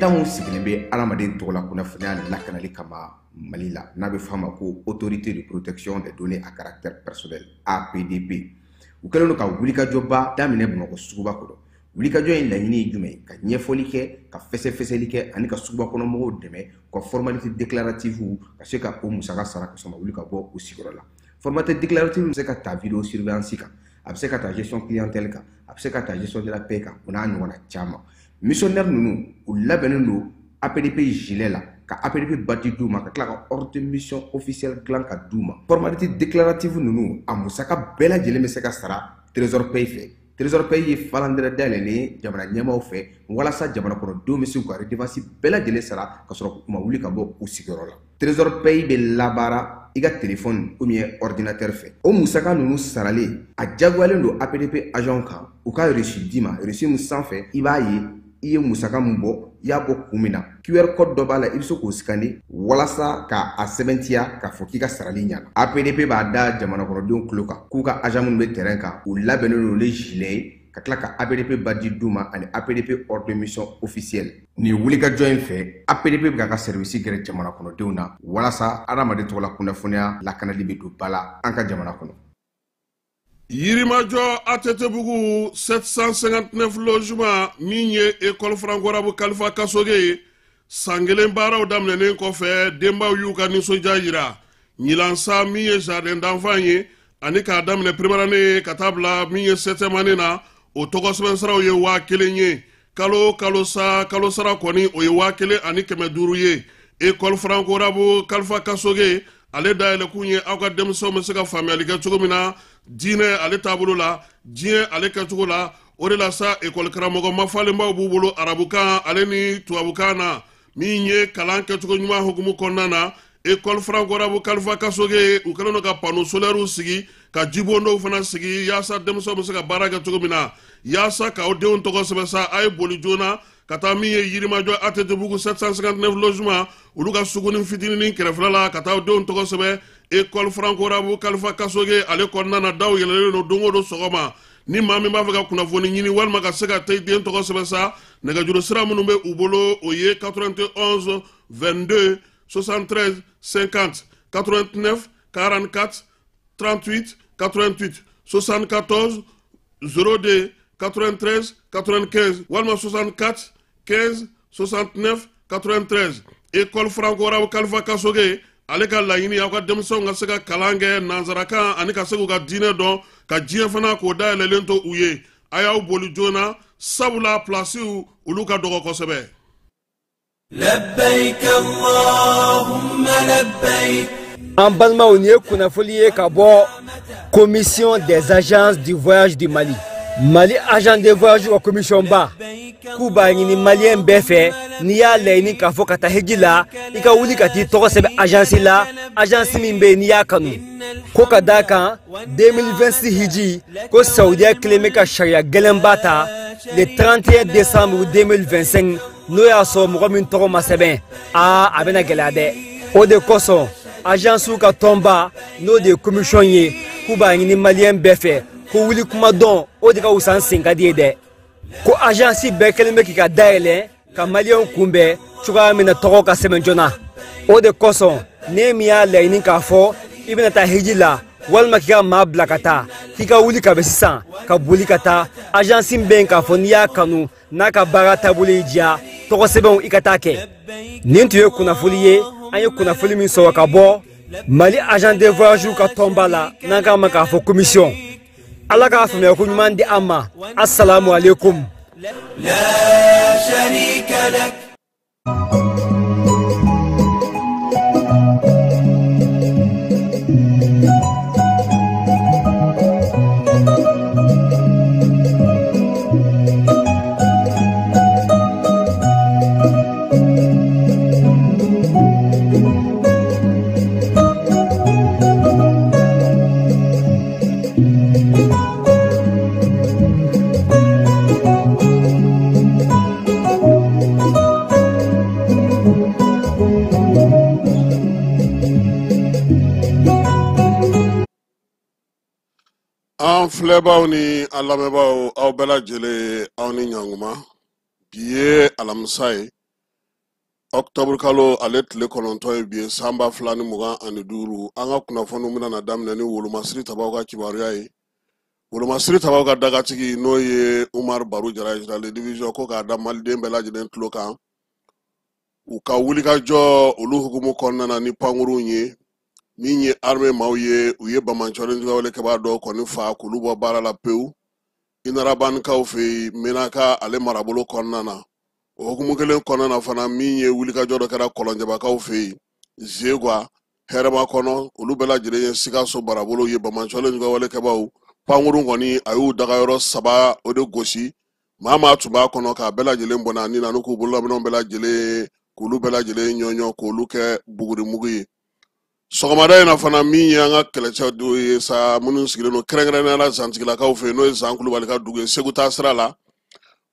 Cakɛda mun sigilen bɛ adamaden tɔgɔ la kunnafoniya lakanali kama Mali la, n'a bɛ f'a ma ko Autorité de protection des données à caractère personnel, APDP. U kɛlen don ka wulikajɔba daminɛ Bamakɔ suguba kɔnɔ. Wulikajɔ in laɲini ye jumɛn ye? Ka ɲɛfɔli kɛ, ka fɛsɛfɛsɛli kɛ ani ka suguba kɔnɔ mɔgɔw dɛmɛ u ka formalité déclarative ka se ka o musaka sara ka sɔrɔ ma wuli ka bɔ u sigiyɔrɔ la. Formalité déclarative bɛ se ka ta vidéo surveillance kan, a bɛ se ka ta gestion clientèle kan, a bɛ se ka ta gestion de la paie kan, o n'a ɲɔgɔnna caman. Missionnaire ninnu u labɛnnen don APDP gilet la, ka APDP badge d'u ma, ka tila ka ordre de mission officielle dilan ka d'u ma. Formalité déclarative ninnu a musaka bɛɛ lajɛlen bɛ se ka sara Trésor Paye fɛ. Trésor Paye ye falandɛrɛ dayɛlɛlen ye jamana ɲɛmaaw fɛ walasa jamana kɔnɔdenw bɛ se k'u ka redevance bɛɛ lajɛlen sara ka sɔrɔ u ma wuli ka bɔ u sigiyɔrɔ la. Trésor Paye bɛ labaara i ka téléphone ou bien ordinateur fɛ. O musaka ninnu saralen a diyagoyalen don APDP agent kan u ka reçu d'i ma, reçu min sanfɛ i b'a ye i ye musaka min bɔ, i y'a bɔ kun min na. QR code dɔ b'a la, i bɛ se k'o scanner walasa k'a sɛbɛntiya k'a fɔ k'i ka sarali ɲɛna. APDP b'a da jamana kɔnɔdenw tulo kan k'u ka agent minnu bɛ terrain kan, u labɛnnen don ni gilet ye ka tila ka APDP badge d'u ma ani APDP ordre de mission officielle. Nin wulikajɔ in fɛ, APDP bɛ k'a ka service gɛrɛ jamana kɔnɔdenw na walasa adamaden tɔgɔ la kunnafoniya lakanali bɛ don ba la an ka jamana kɔnɔ. Yirimajɔ ATT-bugu 759 logements min ye école franco-arabe Kalifa Kasoge ye, san kelen baaraw daminɛnen kɔfɛ, denbaw y'u ka nisɔndiya yira. Ɲinan sa min ye jardin d'enfants ye ani k'a daminɛ première année ka taa bila min ye septième année na, o tɔgɔ sɛbɛn siraw ye 1000 ye. Kalo kalo sa kalo sara kɔni o ye 1500 ye. École franco-arabe Kalifa Kasoge ale dayɛlɛkun ye aw ka denmisɛnw bɛ se ka faamuyali kɛ cogo min na diinɛ ale taabolo la, diɲɛ ale kɛcogo la. O de la sa école karamɔgɔ mafalenbaw b'u bolo arabukan ale ni tubabukan na min ye kalan kɛcogo ɲuman hukumu kɔnɔna na. École franco-arabe Kalifa Kasoge u kɛlen don ka panneau solaires sigi, ka jibondow fana sigi yaasa denmisɛnw bɛ se ka baara kɛ cogo min na. Yaasa k'aw denw tɔgɔ sɛbɛn sa, a ye boli joona ka taa min ye Yirimajɔ ATT-bugu 759 logements olu ka suguni fitinin kɛrɛfɛla la ka taa denw tɔgɔ sɛbɛn. École franco-arabe Kalifa Kasoge ale kɔnɔna na daw yɛlɛlen don don o don sɔgɔma. Ni maa min b'a fɛ ka kunnafoni ɲini walima ka se ka taa i den tɔgɔ sɛbɛn sa, nɛgɛjuru sira minnu bɛ u bolo o ye 91 22 73 50, 89 44 38 88, 74 02 93 95 walima 64 15 69 93. École franco-arabe Kalifa Kasoge ale ka laɲini aw ka denmisɛnw ka se ka kalan kɛ nanzarakan ani ka se k'u ka diinɛ dɔn, ka diɲɛ fana k'o dayɛlɛlen to u ye. A y'aw boli joona sabula pilasiw olu ka dɔgɔ kosɛbɛ. Labbaik Allahumma labbaik. An balimaw, nin ye kunnafoni ye ka bɔ Commission des agences du voyage du Mali. Mali agent de voyage ka commission ba k'u b'a ɲini maliyɛn bɛɛ fɛ, n'i y'a laɲini k'a fɔ ka taa hiji la, i ka wuli ka t'i tɔgɔ sɛbɛn agence la, agence min bɛ yen n'i y'a kanu. Ko ka d'a kan 2026 hiji ko Saudiya kelen bɛ ka sariya gɛlɛnba ta le 31 décembre 2025, n'o y'a sɔrɔ mɔgɔ min tɔgɔ ma sɛbɛn, aa a bɛna gɛlɛya dɛ. O de kosɔn agence ka tɔnba n'o de ye commission ye k'u b'a ɲini maliyɛn bɛɛ fɛ ko wuli kuma dɔn o de ka wusa n sen ka di ye dɛ. Ko agence bɛɛ kelen bɛ k'i ka dayɛlɛ ka maliyɛnw kunbɛn cogoya min na tɔgɔ ka sɛbɛn joona. O de kosɔn ne min y'a laɲini k'a fɔ i bɛna taa hiji la walima k'i ka maa bila ka taa, k'i ka wuli ka bɛ sisan ka boli ka taa agence min bɛ yen k'a fɔ n'i y'a kanu n'a ka baara taabolo y'i diya, tɔgɔ sɛbɛnw i ka taa kɛ. Nin tun ye kunnafoni ye, an ye kunnafoni min sɔrɔ ka bɔ Mali agent de voyage ka tɔnba la n'an k'a ma k'a fɔ commission. Ala k'a faamuya ko ɲuman di an ma. Assalamu alaikum. La sharika lak. An filɛbaw ni an lamɛnbaaw, aw bɛɛ lajɛlen, aw ni ɲankuma. Bi ye alamisa ye, Octobre kalo ale tile 9 ye bi ye san 2025. An ka kunnafoniw bɛna na daminɛ ni wolomasiri tabaw ka kibaruya ye. Wolomasiri tabaw ka dagatigi n'o ye Umar Baru Jara ye, général de division, ko k'a da maliden bɛɛ lajɛlen tulo kan u ka wulikajɔ olu hukumu kɔnɔna na ni pankurunw ye. Min ye armée maaw ye, u ye banbaanciwale juguyawale kɛbaa dɔw kɔni fa k'olu bɔ baara la pewu Inarabanikaw fɛ yen Menaka ale marabolo kɔnɔna na. O hukumu kelen kɔnɔna na fana, min ye wulikajɔ dɔ kɛra Kɔlɔnjɛbakaw fɛ yen Zegwa hɛrɛma kɔnɔ, olu bɛɛ lajɛlen ye Sikaso marabolo ye. Banbaanciwale juguyawale kɛbaaw pankurun kɔni a y'u dagayɔrɔ 3 o de gosi, maa maa tun b'a kɔnɔ k'a bɛɛ lajɛlen bɔnɛ a ni na, n'u k'u bololaminɛnw bɛɛ lajɛlen k'olu bɛɛ lajɛlen ɲɔɲɔ k'olu kɛ bugurimugu ye. Sɔgɔmada in na fana, min ye an ka kɛlɛcɛ dɔw ye sa minnu sigilen don kɛrɛnkɛrɛnnenya la Zantigilakaw fɛ yen, n'o ye Zan Kulubali ka dugu ye Segu taa sira la,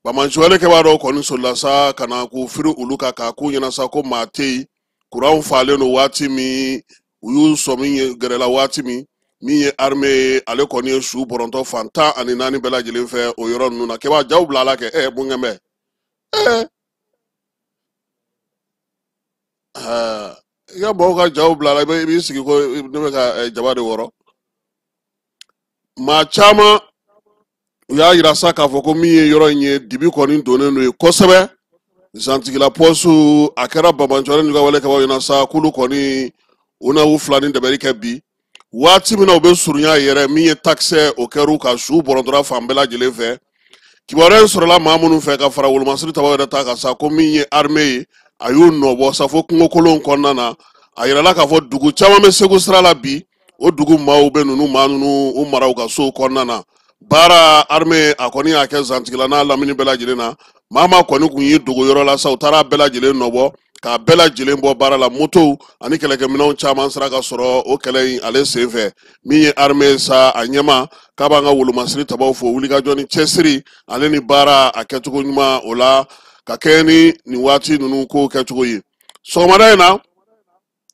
banbaanciwale kɛbaa dɔw kɔni solila sa ka na k'u firi olu kan k'a k'u ɲɛna sa ko maa tɛ yen, kuranw falen don waati min, u y'u sɔmi gɛrɛla waati min, min ye armée ye ale kɔni ye su bɔrɔntɔ fan 14 bɛɛ lajɛlen fɛ o yɔrɔ ninnu na. Kɛbaa jaw bila ala kɛ mun kɛ bɛ i ka mɔgɔw ka jaw bila la, i b'i sigi ko ne bɛ ka jaba de wɔrɔ. Maa caman u y'a yira sa k'a fɔ ko min ye yɔrɔ in ye, dibi kɔni donnen don yen kosɛbɛ. Zantigila pɔsu a kɛra banbaanciwale n'u ka wale kɛbaaw ɲɛna sa k'olu kɔni u na u fila ni dɛmɛli kɛ bi. Waati min na u bɛ surunya yɛrɛ, min ye takisɛ o kɛr'u ka su bɔrɔntɔra fan bɛɛ lajɛlen fɛ. Kibaruya in sɔrɔla maa minnu fɛ ka fara wolomasiri tabaw yɛrɛ ta kan sa ko min ye armée ye a y'u nɔbɔ sa fo kungokolon kɔnɔna na. A yirala k'a fɔ dugu caman bɛ Segu sira la bi, o dugu maaw bɛ ninnu maa ninnu u mara u ka sow kɔnɔna na. Baara armée a kɔni y'a kɛ Zantigila n'a lamini bɛɛ lajɛlen na. Maa maa kɔni kun y'i dogo yɔrɔ la sa, u taara bɛɛ lajɛlen nɔbɔ k'a bɛɛ lajɛlen bɔ baara la. Motow ani kɛlɛkɛminɛnw caman sera ka sɔrɔ o kɛlɛ in ale sen fɛ. Min ye armée sa a ɲɛma k'a b'an ka wolomasiri tabaw fo wulikajɔ ni cɛsiri ale ni baara a kɛcogo ɲuman o la ka kɛɲɛ ni nin waati ninnu kow kɛcogo ye. Sɔgɔmada in na,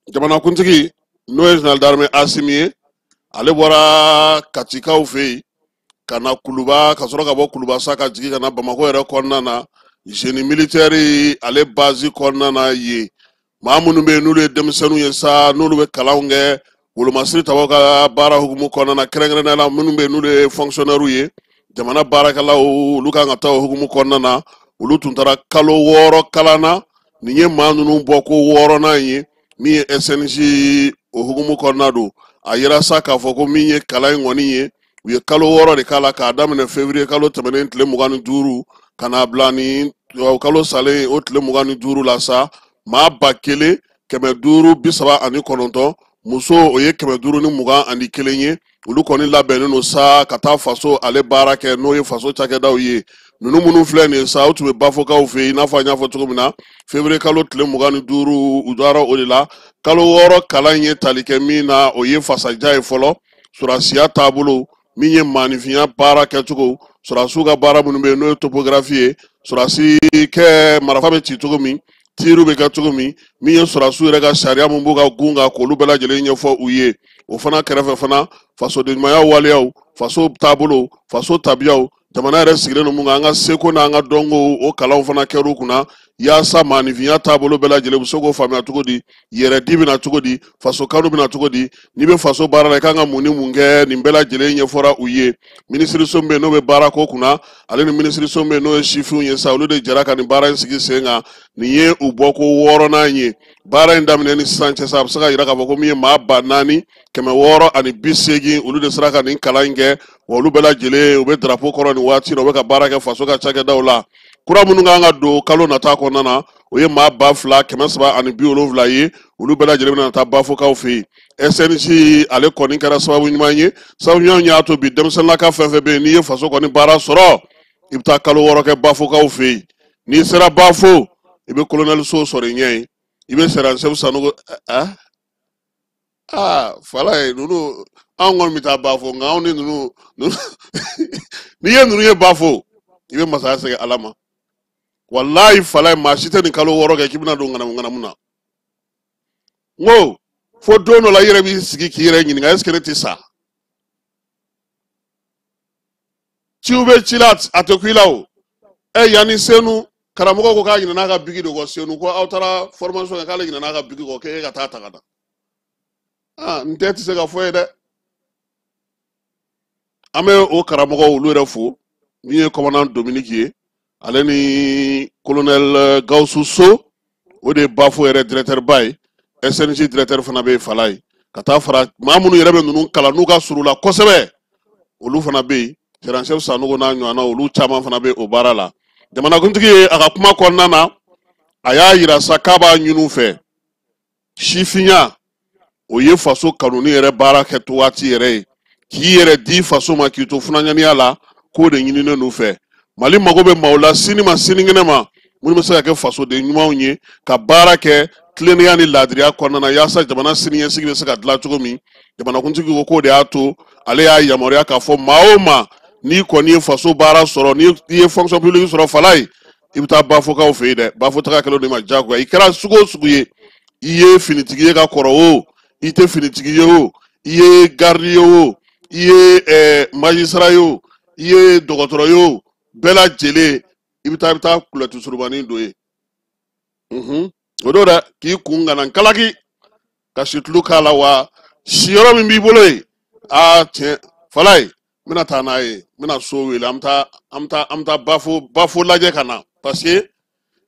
jamanakuntigi n'o ye général d'armée Asimi ye, ale bɔra Katikaw fɛ yen ka na Kuluba, ka sɔrɔ ka bɔ Kuluba sa ka jigin ka na Bamakɔ yɛrɛ kɔnɔna na, génie militaire ale base kɔnɔna na yen. Maa minnu bɛ yen n'olu ye denmisɛnninw ye sa, n'olu bɛ kalanw kɛ wolomasiri tabaw ka baara hukumu kɔnɔna na, kɛrɛnkɛrɛnnenya la minnu bɛ yen n'olu ye fonctionnaire ye, jamana baarakɛlaw, olu kan ka taa o hukumu kɔnɔna na. Olu tun taara kalo 6 kalan na, nin ye maa ninnu bɔ ko 6nan ye. Min ye SNJ o hukumu kɔnɔna don, a yira sa k'a fɔ ko min ye kalan in kɔni ye, u ye kalo 6 de k'a la k'a daminɛ février kalo tɛmɛnen tile 25 ka n'a bila ni kalo salen o tile 25 la sa. Maa 1539, muso o ye 521 ye, olu kɔni labɛnnen don sa ka taa faso ale baara kɛ, n'o ye faso cakɛdaw ye. Ninnu minnu filɛ nin ye sa, u tun bɛ Bafokaw fɛ yen, i n'a fɔ an y'a fɔ cogo min na, février kalo tile 25 u taara o de la. Kalo 6 kalan ye tali kɛ min na, o ye fasaja ye fɔlɔ, sɔrɔdasiya taabolo, min ye maanifinya baara kɛcogo, sɔrɔdasiw ka baara minnu bɛ yen n'o ye topographie ye, sɔrɔdasi kɛ marifa bɛ ci cogo min, tiiru bɛ kɛ cogo min, min ye sɔrɔdasiw yɛrɛ ka sariya min b'u ka gun kan k'olu bɛɛ lajɛlen ɲɛfɔ u ye. O fana kɛrɛfɛ fana, fasodenɲumanya waleyaw, faso taabolo, faso tabiyaw, jamana yɛrɛ sigilen don mun kan, an ka seko n'an ka dɔnko, o kalanw fana kɛr'u kunna yaasa maanifinya taabolo bɛɛ lajɛlen bɛ se k'o faamuya cogo di, yɛrɛdi bɛna cogo di, faso kanu bɛna cogo di, n'i bɛ faso baara la i kan ka mun ni mun kɛ, nin bɛɛ lajɛlen ɲɛfɔra u ye. Minisiriso min bɛ yen n'o bɛ baara ko kunna, ale ni minisiriso min bɛ yen n'o ye sifinw ye sa, olu de jɛra ka nin baara in sigi sen kan. Nin ye u bɔ ko 6nan ye. Baara in daminɛ ni sisan cɛ sa, a bɛ se ka yira k'a fɔ ko min ye maa 4680, olu de sera ka nin kalan in kɛ, wa olu bɛɛ lajɛlen u bɛ drapeau kɔrɔ nin waati in na, u bɛ ka baara kɛ faso ka cakɛdaw la. Kura minnu kan ka don kalo nata kɔnɔna na, o ye maa 2370 ye, olu bɛɛ lajɛlen bɛna taa Bafokaw fɛ yen. SNJ ale kɔni kɛra sababu ɲuman ye, sababu ɲuman y'a to bi denmisɛnninlaka fɛn fɛn bɛ yen n'i ye faso kɔni baara sɔrɔ, i bɛ taa kalo 6 kɛ Bafokaw fɛ yen. N'i sera Bafo, i bɛ colonel so sɔrɔ i ɲɛ yen, i bɛ sergent Sanogo. Fala ye ninnu, anw kɔni bɛ taa Bafo, nka anw ni ninnu n'i ye ninnu ye Bafo, i bɛ masaya segin Ala ma. Walayi fala ye, maa si tɛ nin kalo 6 kɛ k'i bɛna don ŋanamu ŋanamu na. N ko fo don dɔ la i yɛrɛ b'i sigi k'i yɛrɛ ɲininka, est ce que ne tɛ sa? Ciw bɛ ci la, a tɛ ku i la o. Yanni Senu Karamɔgɔ ko k'a ɲinɛna a ka bigi de kɔ Senu, ko aw taara formation kɛ k'ale ɲinɛna a ka bigi kɔ, k'e ka taa ta ka na. Aa, n tɛ se ka fɔ ye dɛ. An bɛ o karamɔgɔw olu yɛrɛ fo, min ye commandant Dominique ye, ale ni colonel Gawusu So, o de ye Bafo yɛrɛ directeur ba ye, SNJ directeur fana bɛ yen Falaye, ka taa fara maa minnu yɛrɛ bɛ ninnu kalan n'u ka surun la kosɛbɛ, olu fana bɛ yen. Sergeant-chef Sanogo n'a ɲɔgɔnna, olu caman fana bɛ o baara la. Jamanakuntigi ye a ka kuma kɔnɔna na, a y'a yira sa k'a b'a ɲini u fɛ, sifinya o ye faso kanuni yɛrɛ baara kɛ waati yɛrɛ ye, k'i yɛrɛ di faso ma, k'i to funankɛniya la, k'o de ɲininen n'u fɛ. Mali mago bɛ maaw la sini ma sinikɛnɛ ma, minnu bɛ se ka kɛ fasoden ɲumanw ye, ka baara kɛ tilennenya ni laadiriya kɔnɔna na, yaasa jamana siniɲɛsigi bɛ se ka dilan cogo min. Jamanakuntigi ko k'o de y'a to ale y'a yamaruya k'a fɔ maa o maa, n'i kɔni ye faso baara sɔrɔ, n'i ye fonction publique sɔrɔ Falaye, i bɛ taa Bafokaw fɛ yen dɛ. Bafo taga kɛlen don i ma diyagoya. I kɛra sugu o sugu ye, i ye finitigi ye ka kɔrɔ o, i tɛ finitigi ye o, i ye garde ye o, i ye magistrat ye o, i ye dɔgɔtɔrɔ ye o, bɛɛ lajɛlen i bɛ taa, i bɛ taa kulɛti surubanin don yen. O don dɛ, k'i kun kana nkalaki ka situlu k'a la, wa siyɔrɔ min b'i bolo yen, aa tiɲɛ Falaye, n bɛna taa n'a ye, n bɛna so wele, an bɛ taa, an bɛ taa, an bɛ taa Bafo lajɛ ka na, parce que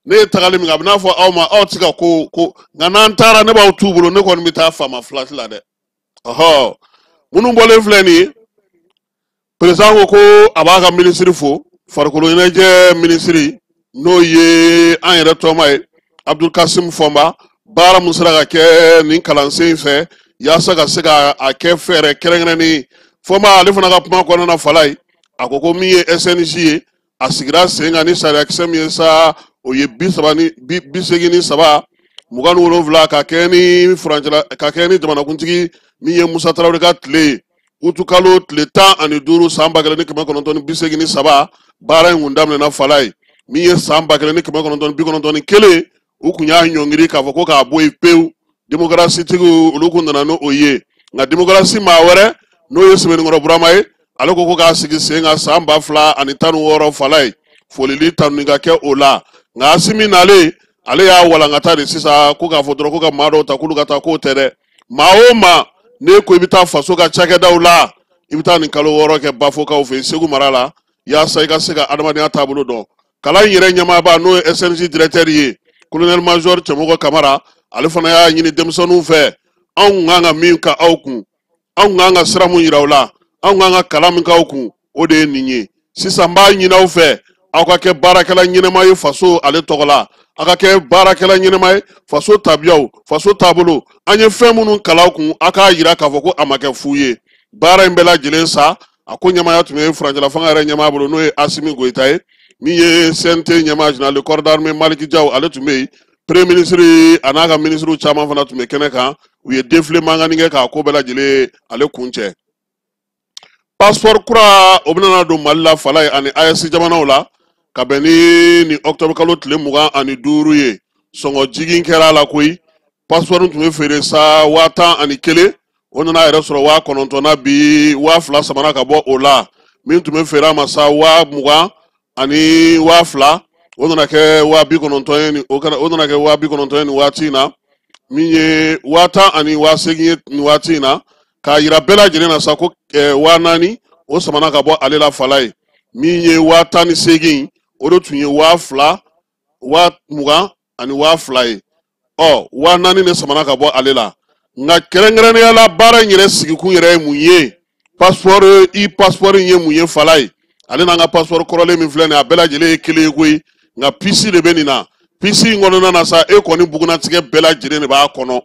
ne ye tagali min kɛ, a bɛ n'a fɔ aw ma, aw tɛ se ka ko ko, nka n'an taara ne b'aw t'u bolo, ne kɔni bɛ taa faama filati la dɛ. Ɔhɔ, minnu bɔlen filɛ nin ye, président ko ko a b'a ka minisiri fo, farikolo ɲɛnajɛ minisiri, n'o ye an yɛrɛ tɔma ye, Abdul Kasim Fɔnba, baara min sera ka kɛ nin kalansen in fɛ yaasa ka se ka a kɛ fɛɛrɛ kɛrɛnkɛrɛnnen. Fɔnba ale fana ka kuma kɔnɔna na Falaye, a ko ko min ye SNJ ye, a sigira sen kan ni sariyakisɛ min ye sa, o ye 33 27, ka kɛ ni furancɛla, ka kɛ ni jamanakuntigi min ye Musa Tarawele ka tile ye, utukalo tile 15 san 1983, baara in kun daminɛna Falaye. Min ye san 1991, u kun y'a ɲɔngiri k'a fɔ ko k'a bɔ yen pewu, demokarasitigiw olu kun nana n'o ye, nka demokarasi maa wɛrɛ n'o ye Sɛbɛnnikɔrɔ Burama ye, ale ko ko k'a sigi sen kan san 2016 Falaye, folili tanuni ka kɛ o la. Nka Asimi nalen, ale y'a walankata de sisan, ko k'a fɔ dɔrɔn ko ka maa dɔw ta k'olu ka taa, k'o tɛ dɛ. Maa o maa n'e ko i bɛ taa faso ka cakɛdaw la, i bɛ taa nin kalo 6 kɛ Bafokaw fɛ yen Segu mara la, yaasa i ka se ka adamadenya taabolo dɔn. Kalan in yɛrɛ ɲɛmaaba, n'o ye SNJ directeur ye, colonel major Cɛmɔgɔ Kamara, ale fana y'a ɲini denmisɛnninw fɛ, anw kun kan ka min ka aw kun, anw kan ka sira mun yira aw la, anw kan ka kalan min k'aw kun, o de ye nin ye. Sisan n b'a ɲini aw fɛ, aw ka kɛ baarakɛla ɲɛnɛma ye faso ale tɔgɔ la, aw ka kɛ baarakɛla ɲɛnɛma ye faso tabiyaw, faso taabolo, an ye fɛn minnu kalan aw kun, aw k'a yira k'a fɔ ko a ma kɛ fu ye. Baara in bɛɛ lajɛlen sa, a ko ɲɛmaaya tun bɛ furancɛla fanga yɛrɛ ɲɛmaa bolo, n'o ye Asimi Goyita ye. Min ye CNT ɲɛmaa général de corps d'armée Maliki Jaw, ale tun bɛ yen. Premier ministre a n'a ka ministre caman fana tun bɛ kɛnɛ kan. U ye défilé mankanni kɛ k'a ko bɛɛ lajɛlen ale kuncɛ. Passeport kura o bɛna don Mali la Falaye ani AES jamanaw la, ka bɛn ni nin octobre kalo tile 25 ye. Sɔngɔ jigin kɛra a la koyi. Passeport tun bɛ feere sa 11,000, o nana a yɛrɛ sɔrɔ 9,000 na bi, 2,000 samara ka bɔ o la. Min tun bɛ feere a ma sa 20,000 ani 2,000, o nana kɛ 90,000 ye nin, o kɛra, o nana kɛ 90,000 ye nin waati in na. Min ye 10,000 ani 8,000 ye nin waati in na, k'a yira bɛɛ lajɛlen na sa ko 4,000 o samana ka bɔ ale la Falaye. Min ye 18,000, o de tun ye 2,000, 20,000 ani 2,000 ye. Ɔ, 4,000 de samana ka bɔ ale la. Nka kɛrɛnkɛrɛnnenya la, baara in yɛrɛ sigikun yɛrɛ ye mun ye? Passeport, i passeport in ye mun ye Falaye? Ale n'an ka passeport kɔrɔlen min filɛ nin ye, a bɛɛ lajɛlen ye kelen ye koyi, nka puce de bɛ nin na. Puce in kɔnɔna na sa, e kɔni bugunnatigɛ bɛɛ lajɛlen de b'a kɔnɔ.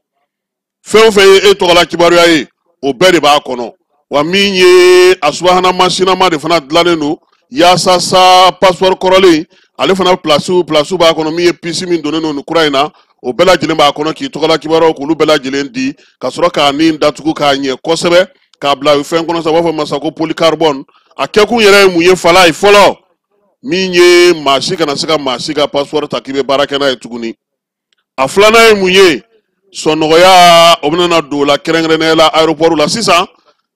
Fɛn o fɛn ye e tɔgɔla kibaruya ye, o bɛɛ de b'a kɔnɔ. Wa min ye a subahana masinama de fana dilannen don yaasa sa passeport kɔrɔlen, ale fana place b'a kɔnɔ. Min ye puce min donnen don nin kura in na, o bɛɛ lajɛlen b'a kɔnɔ, k'i tɔgɔla kibaruyaw k'olu bɛɛ lajɛlen di, ka sɔrɔ k'a nin datugu k'a ɲɛ kosɛbɛ, k'a bila fɛn kɔnɔ sa, u b'a fɔ ma sa ko polycarbone. A kɛkun yɛrɛ ye mun ye Falaye? Fɔlɔ, min ye maa si kana se ka maa si ka passeport ta k'i bɛ baara kɛ n'a ye tuguni. A filanan ye mun ye? Sɔnɔgɔya o bɛna na don o la, kɛrɛnkɛrɛnnenya la aéroport la. Sisan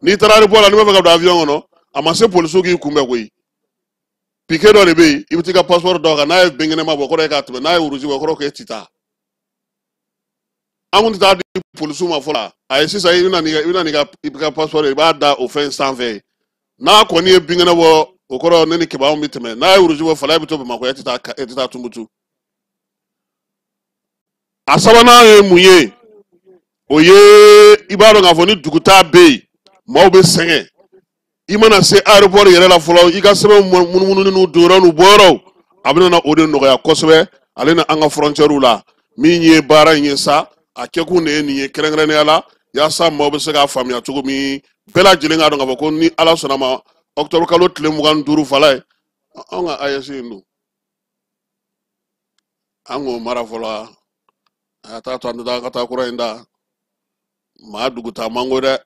n'i taara aéroport la, n'i b'a fɛ ka don avion kɔnɔ, a ma se polisiw k'i kunbɛn koyi. Piquet dɔ de bɛ yen, i bɛ t'i ka passeport d'a kan, n'a ye binkɛnɛma bɔ, kɔrɔ ye k'a tɛmɛ, n'a ye rouge bɔ, kɔrɔ k'e ti taa. An kun tɛ taa di polisiw ma fɔlɔ. Ayi, sisan i bɛna n'i ka passeport ye, i b'a da o fɛn sanfɛ. N'a kɔni ye binkɛnɛ bɔ, o kɔrɔ ne ni Keba anw bɛ tɛmɛ. N'a ye rouge bɔ, fala e bɛ to Bamakɔ, e tɛ taa Tumutu. A sabanan ye mun ye? O ye i b'a dɔn k'a fɔ ni dugutaa bɛ yen, maaw bɛ sɛgɛn. I mana se aéroport yɛrɛ la fɔlɔ, i ka sɛbɛnw munumunu n'u donyɔrɔ n'u bɔyɔrɔw, a bɛna na o de nɔgɔya kosɛbɛ ale ni an ka frontières la. Min ye baara in ye sa, a kɛkun de ye nin ye kɛrɛnkɛrɛnnenya la, yaasa maaw bɛ se k'a faamuya cogo min, bɛɛ lajɛlen k'a dɔn k'a fɔ ko ni Ala sɔnna ma, octobre kalo tile 25 fala ye, anw ka AES in don. An k'o mara fɔlɔ, a t'a to an tɛ taa ka taa kura in da. Maa dugutaa man go dɛ,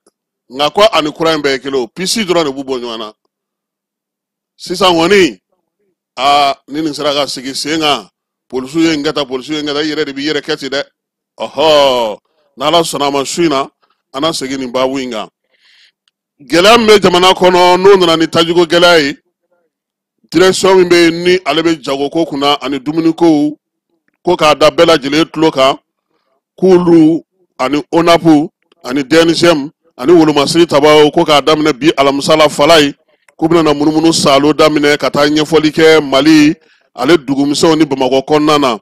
nka ko ani kura in bɛɛ ye kelen o, pisi dɔrɔn de b'u bɔ ɲɔgɔn na. Sisan kɔni, aa, ni nin sera ka sigi sen kan, polisiw ye n kɛ tan, polisiw ye n kɛ tan, i yɛrɛ de b'i yɛrɛ kɛ ten dɛ. Ɔhɔ, n'Ala sɔnna a ma, su in na, an na segin nin baabu in kan. Gɛlɛya min bɛ jamana kɔnɔ, n'o nana ni tajiko gɛlɛya ye, direction min bɛ yen ni ale bɛ jagoko kunna ani dumunikow, ko k'a da bɛɛ lajɛlen tulo kan, k'olu ani ONAP ani DNGM ani wolomasiri tabaw, ko k'a daminɛ bi alamisa la fala ye, k'u bɛna na munumunu saalo daminɛ ka taa ɲɛfɔli kɛ Mali ale dugumisɛnw ni Bamakɔ kɔnɔna na.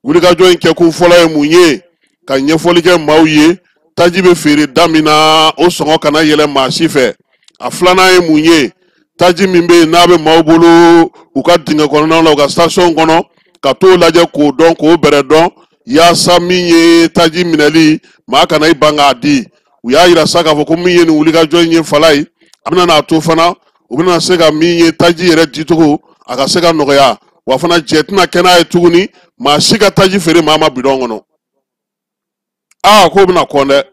Wulikajɔ in kɛkun fɔlɔ ye mun ye? Ka ɲɛfɔli kɛ maaw ye, taji bɛ feere da min na, o sɔngɔ kana yɛlɛ maa si fɛ. A filanan ye mun ye? Taji min bɛ yen n'a bɛ maaw bolo u ka dingɛ kɔnɔnaw la, u ka station kɔnɔ, ka t'o lajɛ k'o dɔn, k'o bɛrɛ dɔn, yaasa min ye taji minɛli, maa kana i ban k'a di. U y'a yira sa k'a fɔ ko min ye nin wulikajɔ in ye fala ye, a bɛna n'a to fana u bɛna se ka min ye taji yɛrɛ dicogo, a ka se ka nɔgɔya, wa fana jɛ tɛna kɛ n'a ye tuguni maa si ka taji feere maa ma bidɔn kɔnɔ. Aa, k'o bɛna kɔn dɛ.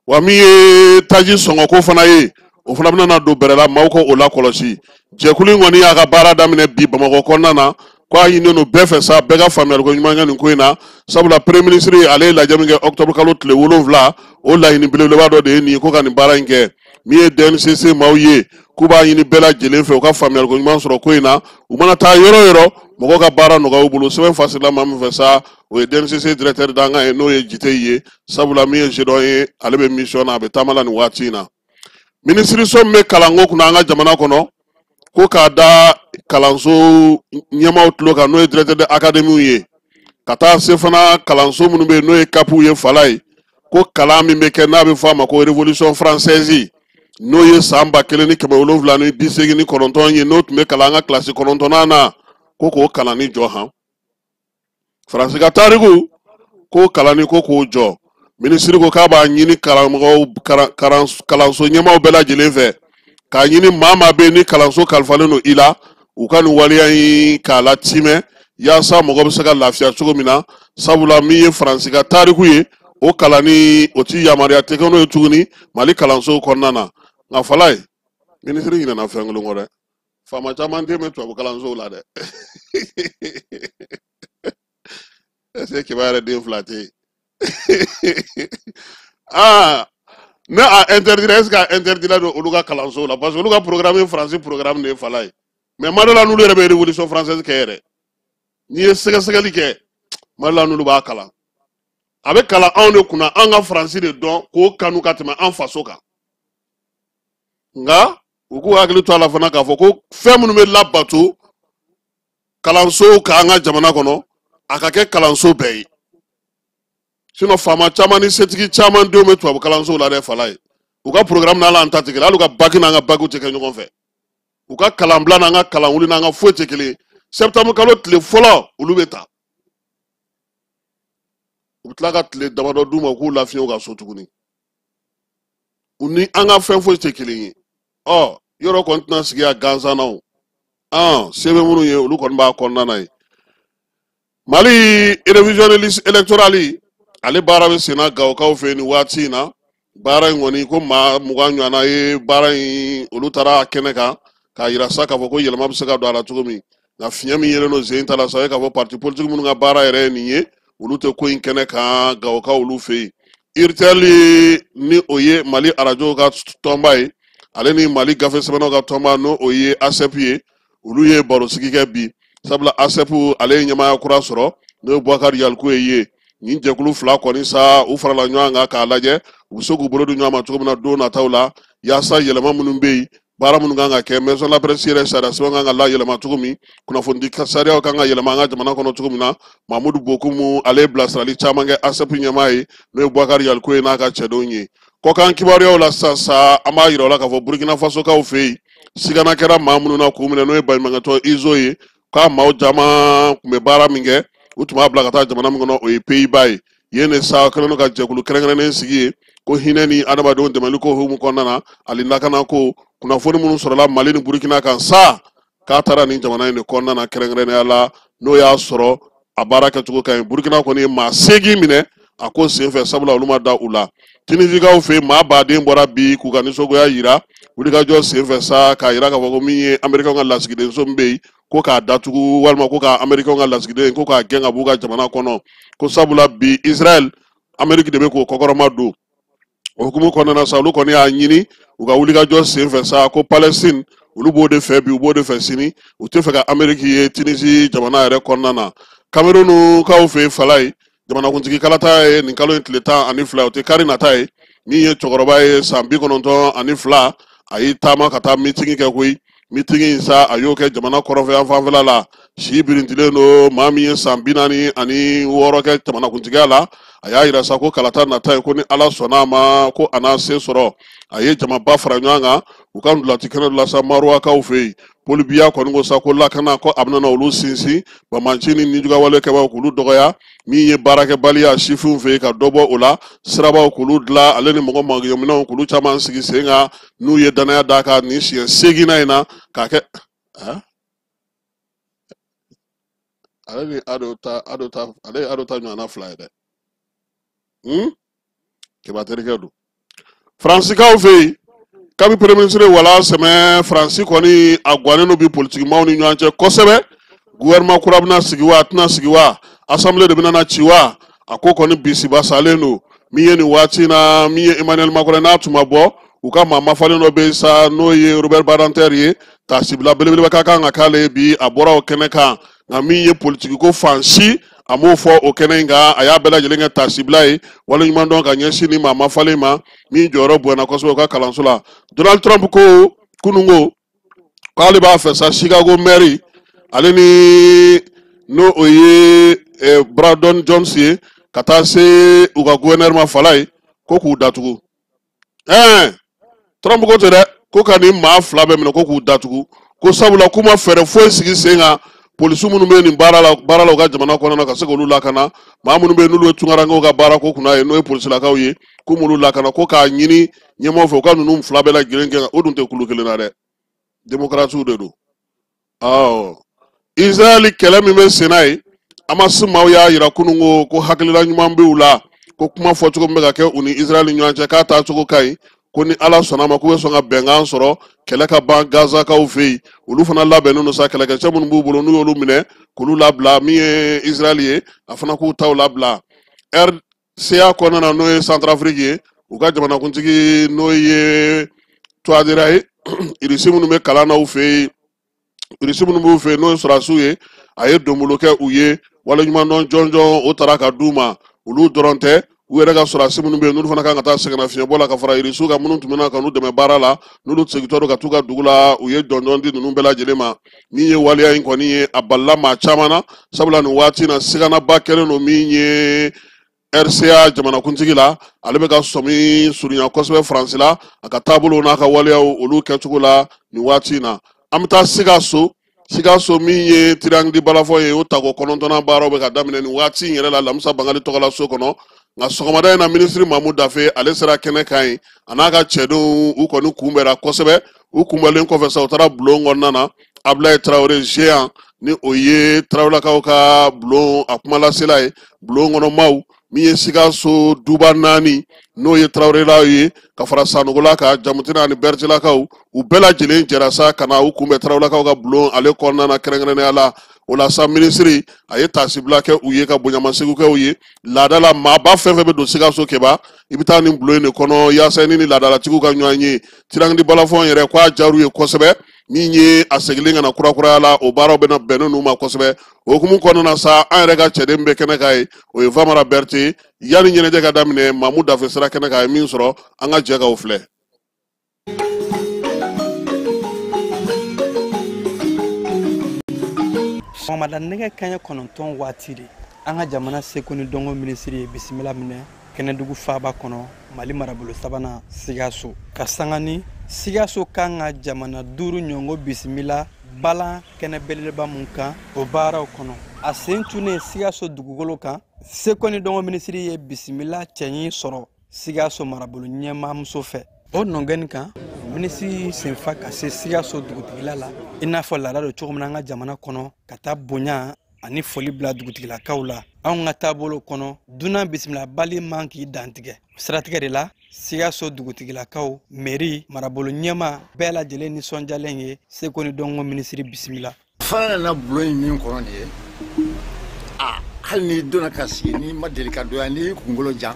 Wa min ye taji sɔngɔko fana ye, o fana bɛna na don bɛrɛ la, maaw ka o lakɔlɔsi. Jɛkulu in kɔni y'a ka baara daminɛ bi Bamakɔ kɔnɔna na, ko a ɲininen don bɛɛ fɛ sa, bɛɛ ka faamuyaliko ɲuman kɛ nin ko in na, sabula premier ministre ale ye lajɛ min kɛ octobre kalo tile 7, o laɲini belebeleba dɔ de ye nin ye, ko ka nin baara in kɛ. Min ye DNCC maaw ye, k'u b'a ɲini bɛɛ lajɛlen fɛ u ka faamuyaliko ɲuman sɔrɔ ko in na, u mana taa yɔrɔ o yɔrɔ, mɔgɔw ka baara nɔgɔya u bolo. Sɛbɛn fasirila maa min fɛ sa, o ye DNCC directeur dankan ye, n'o ye Jite ye, sabula min ye Zedɔn ye, ale bɛ mission na, a bɛ taama la nin waati in na. Minisiriso min bɛ kalanko kunna an ka jamana kɔnɔ, ko k'a da kalanso ɲɛmaaw tulo kan, n'o ye directeur de académie ye, ka taa se fana kalanso minnu bɛ yen n'o ye CAPw ye fala ye, ko kalan min bɛ kɛ n'a bɛ fɔ a ma ko révolution française, n'o ye san 1789 ye, n'o tun bɛ kalan an ka kilasi 9nan na, ko k'o kalanni jɔ han. Faransi ka tariku, ko kalanni ko k'o jɔ. Minisiri ko k'a b'a ɲini karamɔgɔw, kalanso ɲɛmaaw bɛɛ lajɛlen fɛ, k'a ɲini maa maa bɛ yen ni kalanso kalifalen don i la, u ka nin waleya in k'a latimɛ, yaasa mɔgɔ bɛ se ka lafiya cogo min na, sabula min ye Faransi ka tariku ye, o kalanni o ti yamaruya tɛ kɛ n'o ye tuguni Mali kalansow kɔnɔna na. Nka fala ye, minisiri ɲinɛna fɛn kelen kɔ dɛ, faama caman den bɛ tubabu kalansow la dɛ. Est-ce que Keba yɛrɛ den fila tɛ yen? Aa, ne a interdit, est-ce que a interdit la don olu ka kalansow la? Parce que olu ka programme ye Faransi programme de ye fala ye, mais ma dɔ la n'olu yɛrɛ bɛ révolution française kɛ yɛrɛ, n'i ye sɛgɛsɛgɛli kɛ, ma dɔ la n'olu b'a kalan. A bɛ kalan anw de kunna, an ka Faransi de dɔn k'o kanu ka tɛmɛ an faso kan. Nka u k'u hakili to a la fana k'a fɔ ko fɛn minnu bɛ labato kalanso k'an ka jamana kɔnɔ, a ka kɛ kalanso bɛɛ ye. Sinon faama caman ni setigi caman denw bɛ tubabu kalansow la dɛ fala ye. U ka programme n'ala an ta tɛ kelen, hali u ka bac n'an ka bac tɛ kɛ ɲɔgɔn fɛ, u ka kalanbila n'an ka kalanwuli n'an ka foyi tɛ kelen. Septembre kalo tile fɔlɔ olu bɛ ta, u bɛ tila ka tile damadɔ d'u ma u k'u lafiɲɛ u ka so tuguni. U ni an ka fɛn foyi tɛ kelen ye. Ɔ, yɔrɔ kɔni tɛna sigi a gansan na o, an se bɛ minnu ye, olu kɔni b'a kɔnɔna na ye. Mali révision de liste électorale, ale baara bɛ senna Gawokaw fɛ yen nin waati in na. Baara in kɔni, ko maa 20 ɲɔgɔnna ye baara in, olu taara a kɛnɛ kan k'a yira sa k'a fɔ ko yɛlɛma bɛ se ka don a la cogo min. Nka fiɲɛ min yelen don sen ta la sa, o ye k'a fɔ parti politique minnu ka baara yɛrɛ ye nin ye, olu tɛ ko in kɛnɛ kan Gawokaw olu fɛ yen. URTEL, ni o ye Mali arajow ka tɔnba ye, ale ni Mali gafe sɛbɛnnaw ka tɔnba, n'o o ye ASEP ye, Olu ye barosigi kɛ bi, sabula ASEP ale ye ɲɛmaaya kura sɔrɔ, n'o ye Bubakari Yaliku ye. Nin jɛkulu fila kɔni sa, u farala ɲɔgɔn kan k'a lajɛ u bɛ se k'u bolo di ɲɔgɔn ma cogo min na don nataw la, yaasa yɛlɛma minnu bɛ yen, baara minnu kan ka kɛ, maison la presse yɛrɛ sariya sɛbɛn kan ka layɛlɛma cogo min, kunnafonidi sariyaw kan ka yɛlɛma an ka jamana kɔnɔ cogo min na. Mamudu Bokumu ale ye bilasirali caman kɛ ASEP ɲɛmaa ye, n'o ye Bubakari Yaliku ye, n'a ka cɛdenw ye. Kɔkan kibaruyaw la sisan sa, an b'a yira u la k'a fɔ Burkina Fasokaw fɛ yen, sigana kɛra maa minnu na k'u minɛ, n'o ye baɲumankɛtɔn ISO ye, k'a maaw caman tun bɛ baara min kɛ, u tun b'a bila ka taa jamana min kɔnɔ, o ye Pays-Bas ye. Yen de sa, kɛlen don ka jɛkulu kɛrɛnkɛrɛnnen sigi yen ko hinɛ ni adamadenw dɛmɛli ko hukumu kɔnɔna na, ani lakana ko. Kunnafoni minnu sɔrɔla Mali ni Burkina kan sa, k'a taara nin jamana in de kɔnɔna na kɛrɛnkɛrɛnnenya la, n'o y'a sɔrɔ a baara kɛcogo ka ɲi. Burkina kɔni ye maa 8 minɛ a ko senfɛ, sabula olu ma da u la. Tunisikaw fɛ yen, maa baden bɔra bi k'u ka nisɔngoya yira wulikajɔ senfɛ sa, k'a yira k'a fɔ ko min ye Amerikɛnw ka lasigidenso min bɛ yen, ko k'a datugu, walima ko ka Amerikɛnw ka lasigiden ko k'a gɛn ka b'u ka jamana kɔnɔ, ko sabula bi Israɛl, Ameriki de bɛ k'o kɔkɔrɔma don. O hukumu kɔnɔna na sa, olu kɔni y'a ɲini u ka wulikajɔ senfɛ sa ko Palestine, olu b'o de fɛ bi, u b'o de fɛ sini, u tɛ fɛ ka Ameriki ye Tunisi jamana yɛrɛ kɔnɔna na. Kamerunkaw fɛ yen, Falaye, jamanakuntigi kalata ye nin kalo in tile 12, o tɛ kari nata ye. Min ye cɛkɔrɔba ye, san 92, a y'i taama ka taa mitingi kɛ koyi. Mitingi in sa, a y'o kɛ jamana kɔrɔfɛ yan fanfɛla la. Si birintilen don, maa min ye san 46 kɛ jamanakuntigiya la, a y'a yira sa ko kalata nata ye, ko ni Ala sɔnna a ma, ko a n'a se sɔrɔ. A ye jamaba fara ɲɔgɔn kan u ka ntolaci kɛnɛ dɔ la sa Maruwakaw fɛ yen. Paul Biya kɔni ko sa ko lakana, ko a bɛna olu sinsin, banbanci ni nijugawale kɛbaaw k'olu dɔgɔya, min ye baarakɛbaliya sifinw fɛ yen ka dɔ bɔ o la, sirabaw k'olu dilan, ale ni mɔgɔ magɛminɛnw k'olu caman sigi sen kan, n'u ye danaya d'a kan nin siɲɛ 8nan in na k'a kɛ. Ale ni Ado ta, Ado ta, ale ye Ado ta ɲɔgɔnna fila ye dɛ. Keba terikɛ don. Faransikaw fɛ yen, kabi premier ministre wala sɛmɛ, Faransi kɔni a gannen don bi politikimaw ni ɲɔgɔn cɛ kosɛbɛ. Gouvernement kura bɛna sigi wa, a tɛna sigi wa, assemblée de bɛna na ci wa, a ko kɔni bisibasalen don. Min ye nin waati na, min ye Emmanuel Macron, n'a tun ma bɔ u ka maa mafalen dɔ bɛ yen sa, n'o ye Robert Badinter ye, taasibila belebeleba ka kan ka k'ale ye bi, a bɔra o kɛnɛ kan. Nka min ye politiki ko fan si, a m'o fɔ o kɛnɛ in kan, a y'a bɛɛ lajɛlen kɛ taasibila ye, waleɲuman dɔn ka ɲɛsin ni maa mafalen ma min jɔyɔrɔ bonyana kosɛbɛ u ka kalanso la. Donald Trump ko kununko k'ale b'a fɛ sa Chicago maire, ale ni n'o o ye Brandon Jones ye, ka taa se u ka gouverneur ma Falaye, ko k'u datugu. Trump ko ten dɛ, ko ka nin maa fila bɛɛ minɛ, ko k'u datugu, ko sabula k'u ma fɛɛrɛ foyi sigi sen kan polisiw minnu bɛ nin baara la, baara la u ka jamana kɔnɔna na, ka se k'olu lakana. Maa minnu bɛ yen n'olu ye tunkarankew ka baara ko kunna ye, n'o ye polisilakaw ye, k'u m'olu lakana, ko k'a ɲini ɲɛmaaw fɛ u ka ninnu fila bɛɛ lajɛlen kɛ. O dun tɛ kulu kelen na dɛ, démocrates de don. Awɔ, Israël kɛlɛ min bɛ sen na ye, Hamas maaw y'a yira kunun ko hakilila ɲuman bɛ u la, ko kuma fɔcogo min bɛ ka kɛ u ni Israël ni ɲɔgɔn cɛ, k'a taacogo ka ɲi, ko ni Ala sɔnna a ma, k'u bɛ sɔn ka bɛnkan sɔrɔ, kɛlɛ ka ban Gazakaw fɛ yen. Olu fana labɛnnen don sa, kɛlɛkɛcɛ minnu b'u bolo n'u y'olu minɛ k'olu labila, min ye Israël ye, a fana k'u taw labila. RCA kɔnɔna na, n'o ye Centrafrique ye, u ka jamanakuntigi n'o ye Touadéra ye, Irisi minnu bɛ kalan na u fɛ yen, Irisi minnu b'u fɛ yen n'o ye sɔrɔdasiw ye, a ye donbolo kɛ u ye, waleɲumandɔn jɔnjɔn o taara ka d'u ma. Olu dɔrɔn tɛ, u yɛrɛ ka sɔrɔdasi minnu bɛ yen n'olu fana kan ka taa sɛgɛnnafiɲɛbɔ la ka fara Irisiw kan, minnu tun bɛ na ka n'u dɛmɛ baara la, n'olu segintɔ don ka t'u ka dugu la, u ye jɔnjɔn di ninnu bɛɛ lajɛlen ma. Min ye waleya in kɔni ye, a balila maa caman na, sabula nin waati in na siganaba kɛlen don min ye RCA jamanakuntigi la, ale bɛ ka sɔmi surunya kosɛbɛ Faransi la, a ka taabolow n'a ka waleyaw olu kɛcogo la nin waati in na. An bɛ taa Sikaso. Sikaso min ye Triangle du Balafon ye, o tako 9nan baaraw bɛ ka daminɛ nin waati in yɛrɛ la Lamisa Bangali tɔgɔla so kɔnɔ. Nka sɔgɔmada in na, minisiri Mamu Dafe ale sera kɛnɛ kan yen, a n'a ka cɛdenw, u kɔni kunbɛra kosɛbɛ. U kunbɛlen kɔfɛ sa, u taara bulon kɔnɔna na. Abulaye Tarawele Géant, ni o ye Tarawelakaw ka bulon a kumalasela ye, bulon kɔnɔ maaw, min ye Sikaso duba 4, n'o ye Tarawelelaw ye, ka fara Sanogola kan, Jamutina ani Bɛrɛtilakaw, u bɛɛ lajɛlen jɛra sa ka na u kunbɛn Tarawelakaw ka bulon ale kɔnɔna na kɛrɛnkɛrɛnnenya la. O la sa, minisiri a ye taasibila kɛ u ye, ka bonyamasegin kɛ u ye. Laada la, maaba fɛn fɛn bɛ don Sikaso Keba, i bɛ taa nin bulon in de kɔnɔ yaasa i ni laadalatigiw ka ɲɔgɔn ye. Triangle du Balafon yɛrɛ, k'a diyar'u ye kosɛbɛ. Min ye a segilen ka na kurakuraya la, o baaraw bɛna bɛn ninnu ma kosɛbɛ. O hukumu kɔnɔna na sa, an yɛrɛ ka cɛden bɛ kɛnɛ kan ye, o ye Famara Berete. Yanni ɲɛnajɛ ka daminɛ, Mamu Dafe sera kɛnɛ kan, a ye min sɔrɔ, an ka jɛ k'o filɛ. Sɔgɔmada nɛgɛ kanɲɛ 9 waati de, an ka jamana seko ni dɔnko minisiri ye bisimila minɛ Kɛnɛdugu faaba kɔnɔ, Mali marabolo sabanan Sikaso, ka sanga ni Sikaso kan ka jamana 5 ɲɔgɔn bisimila balan kɛnɛ belebeleba mun kan o baaraw kɔnɔ. A sen tunnen Sikaso dugukolo kan, seko ni dɔnko minisiri ye bisimila cɛɲi sɔrɔ Sikaso marabolo ɲɛmaamuso fɛ. O nɔgɛni kan, minisiri senfa ka se Sikaso dugutigila la, i n'a fɔ laada don cogo min na an ka jamana kɔnɔ, ka taa bonya ani foli bila dugutigilakaw la. Anw ka taabolo kɔnɔ, dunan bisimilabali man k'i dantigɛ. O siratigɛ de la, Sikaso dugutigilakaw, mairie, marabolo ɲɛmaa bɛɛ lajɛlen nisɔndiyalen ye seko ni dɔnko minisiri bisimila. Fana nana bulon in min kɔnɔ nin ye, a hali n'i donna ka sigi, n'i ma deli ka don yan, n'i y'i kunkolo jan,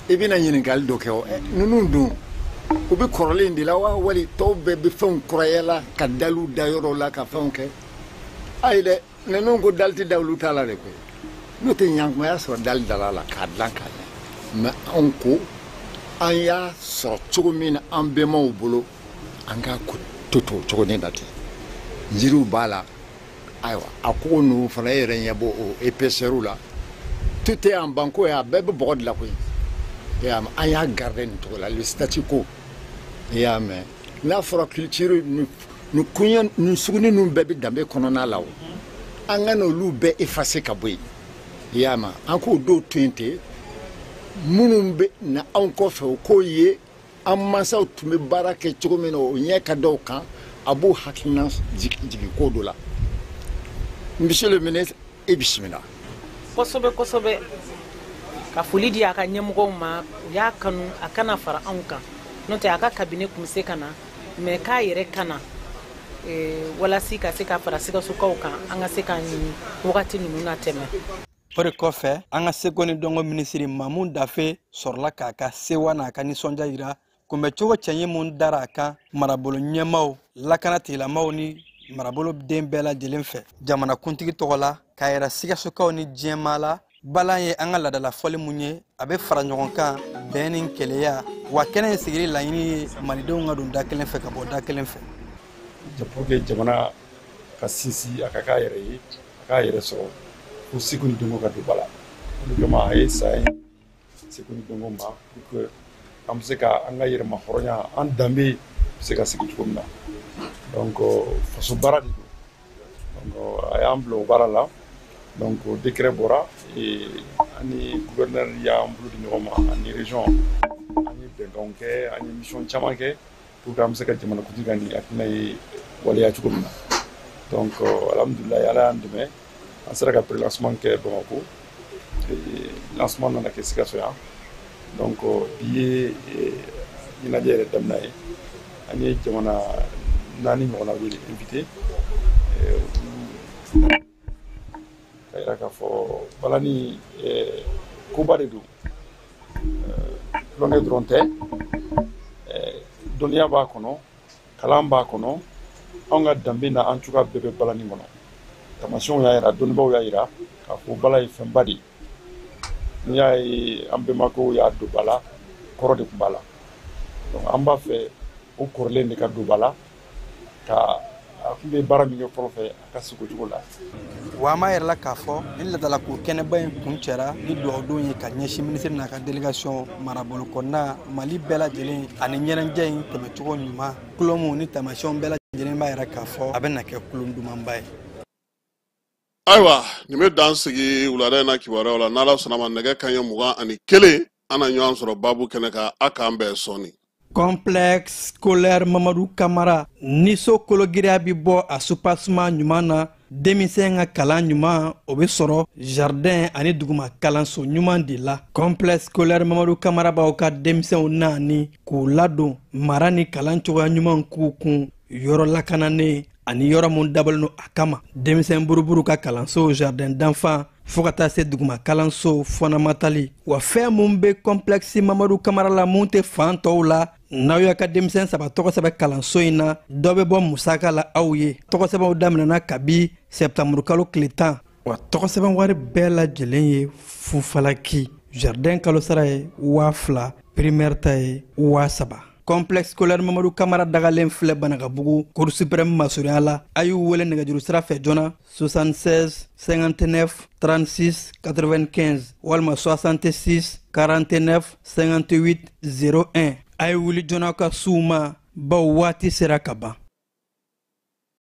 i bɛna ɲininkali dɔ kɛ. O ninnu dun, u bɛ kɔrɔlen de la wa, wali tɔw bɛɛ bɛ fɛnw kuraya la, ka daliw da yɔrɔw la, ka fɛnw kɛ? Ayi dɛ, ninnu ko dali tɛ da olu ta la de koyi. N'o tɛ ɲankuma y'a sɔrɔ dali dala la k'a dilan k'a ɲɛ. Mɛ anw ko an y'a sɔrɔ cogo min na an bɛnbaw bolo, an k'a to to cogo ni na ten. Yiriw b'a la, ayiwa a kogo ninnu fana, e yɛrɛ ɲɛ b'o o épaisseur la. Tout est en banco ye, a bɛɛ bɛ bɔgɔ de la koyi. E y'a mɛn, an y'a garder nin cogo la, le statu quo. E y'a mɛn, n'a fɔra culture nin kunya nin suguni ninnu bɛɛ bɛ danbe kɔnɔna la o, an ka n'olu bɛɛ effacer ka bɔ yen. I y'a mɛn, an k'o dɔw to yen ten, minnu bɛ na anw kɔfɛ o k'o ye an mansaw tun bɛ baara kɛ cogo min na, o ɲɛ ka da o kan, a b'o hakilina jigin ko dɔ la. Monsieur le ministre, e bisimila. Kosɛbɛ kosɛbɛ, ka foli di a ka ɲɛmɔgɔw ma, u y'a kanu a kana fara anw kan, n'o tɛ a ka cabinet tun bɛ se ka na, mɛ k'a yɛrɛ ka na walasa ka se ka fara Sikasokaw kan, an ka se ka nin wagati ninnu na tɛmɛ. O de kɔfɛ, an ka seko ni dɔnko minisiri Mamu Dafe sɔrɔla k'a ka sewa n'a ka nisɔndiya yira kunbɛcogo cɛɲi mun dara a kan marabolo ɲɛmaaw, lakana tigilamaaw ni marabolo den bɛɛ lajɛlen fɛ jamanakuntigi tɔgɔ la, k'a yira Sikasokaw ni diɲɛmaa la balan ye an ka laadala fɔli mun ye, a bɛ fara ɲɔgɔn kan bɛn ni keleya. Wa kɛnɛ in sigili laɲini ye malidenw ka don da kelen fɛ ka bɔ da kelen fɛ. Pour que jamana ka sinsin, a ka k'a yɛrɛ ye, a k'a yɛrɛ sɔrɔ, fo seko ni dɔnko ka don ba la. O de kama a ye saya in seko ni dɔnko ma, pour que an bɛ se ka an ka yɛrɛma hɔrɔnya, an danbe bɛ se ka sigi cogo min na. Donc faso baara de don. Donc a y'an bila o baara la. Donc décret bɔra, an ni gouverneur y'an bolo di ɲɔgɔn ma, ani région, an ye bɛnkanw kɛ, an ye mission caman kɛ pour que an bɛ se ka jamanakuntigi ka nin hakilina ye waleya cogo min na. Donc alhamdulilayi, Ala y'an dɛmɛ, an sera ka pré-lancement kɛ Bamakɔ, lancement nana kɛ Sikaso yan. Donc bi ye ɲɛnajɛ yɛrɛ daminɛ ye. An ye jamana 4 ɲɔgɔnna wele, invité, ka yira k'a fɔ balani koba de don. Tulonkɛ dɔrɔn tɛ, dɔnniya b'a kɔnɔ, kalan b'a kɔnɔ, anw ka danbe na an cogoya bɛɛ bɛ balani kɔnɔ. Tamasiyɛnw y'a yira, dɔnnibaaw y'a yira k'a fɔ bala ye fɛnba de ye. N'i y'a ye an bɛnbakɛw y'a don ba la, kɔrɔ de tun b'a la. Donc an b'a fɛ o kɔrɔlen de ka don ba la, ka a tun bɛ baara min kɛ fɔlɔ fɛ, a ka sigi o cogo la. Wa an b'a yɛrɛ la k'a fɔ ni laadalako kɛnɛba in kun cɛra ni dugawudon ye ka ɲɛsin minisiri n'a ka délégation, marabolo kɔnɔna, Mali bɛɛ lajɛlen, ani ɲɛnajɛ in tɛmɛcogo ɲuman, kulɔnw ni taamasiyɛnw bɛɛ lajɛlen b'a yɛrɛ k'a fɔ a bɛna kɛ kulon dumanba ye. Ayiwa, nin bɛ dan sigi wulada in na kibaruyaw la. N'Ala sɔnna ma, nɛgɛ kanɲɛ 21, an na ɲɔgɔn sɔrɔ baabu kɛnɛ kan. A k'an bɛn sɔɔni. Complexe scolaire Mamadou Kamara, ni so kologiriya bɛ bɔ a soubassement ɲuman na, denmisɛn ka kalan ɲuman o bɛ sɔrɔ jardin ani duguma kalanso ɲuman de la. Complexe scolaire Mamadou Kamara b'aw ka denmisɛnw naani k'u ladon mara ni kalan cogoya ɲuman k'u kun, yɔrɔ lakananen ani yɔrɔ mun dabɔlen don a kama. Denmisɛn buruburu ka kalanso, jardin d'enfants, fo ka taa se duguma kalanso fondamental. Wa fɛn mun bɛ complexe Mamadou Kamara la mun tɛ fan tɔw la, N'aw y'a ka denmisɛn 3 tɔgɔ sɛbɛn kalanso in na, dɔ bɛ bɔ musaka la aw ye. Tɔgɔ sɛbɛnw daminɛna kabi sɛptanburukalo tile 10. Wa tɔgɔ sɛbɛn wari bɛɛ lajɛlen ye fufalaki. Jardin kalo sara ye 2000, primaire ta ye 3000. Complexe scolaire Mamadu Kamara dagalen filɛ Banakabugu, Cour suprême masurunya la. A y'u wele nɛgɛjuru sira fɛ joona 76 59 36 95 walima 66 49 58 01. A ye wuli joona ka s'u ma, bawo waati sera ka ban.